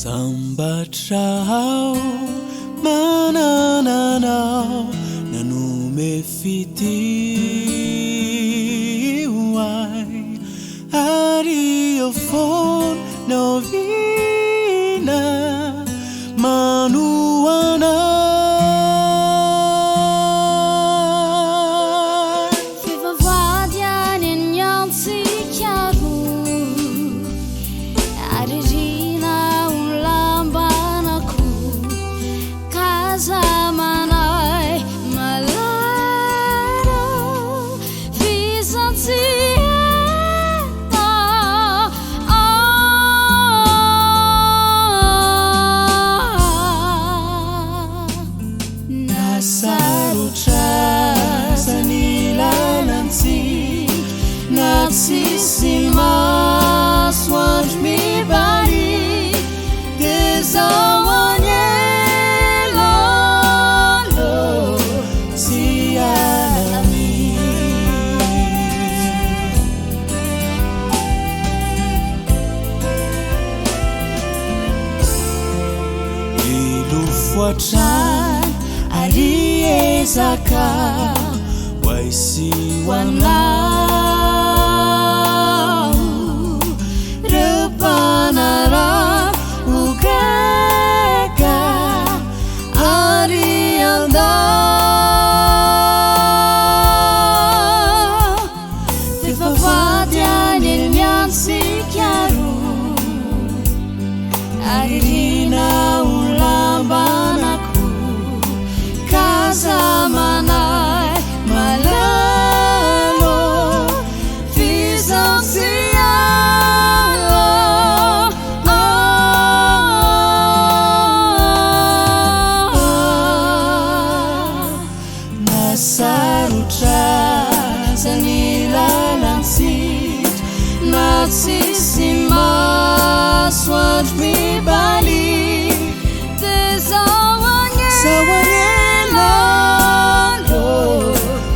Sambatra aho manana anao nanome fitia ho ahy ary eo foana na oviana manohana ahy. F'efa voady any ny antsika roa ary irina ho lambanako ka aza manahy malala f'izaho tsy ela. Na sarotra aza ny lalantsika na tsisy masoandro mibaria dia izaho anie lolo tsy hiala mihitsy. Hilofo hatrany ary hiezaka ho ahy sy ho anao. Ireo mpanaraha ho gaga ary handao. F'efa voady any ny antsika roa ary irina ho lambanako ka aza manahy malahelo f'izaho tsy hiala. Na sarotra aza ny lalantsika na tsisy masoandro mibalia Dia izaho anie izaho anie lolo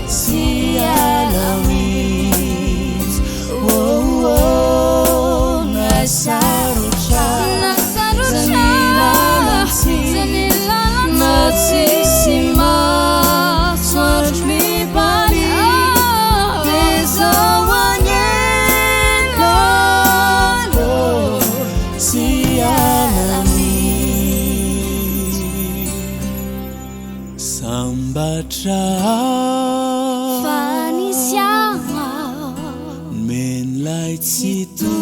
tsy hiala mihitsy. Oh, oh, na sarotra Na aza sarotra ny aza ny lalantsika na tsisy masoandro mibalia dia izaho anie lolo tsy hiala mihitsy. Sambatra Fa aho nisy anao nomen'ilay tsy to.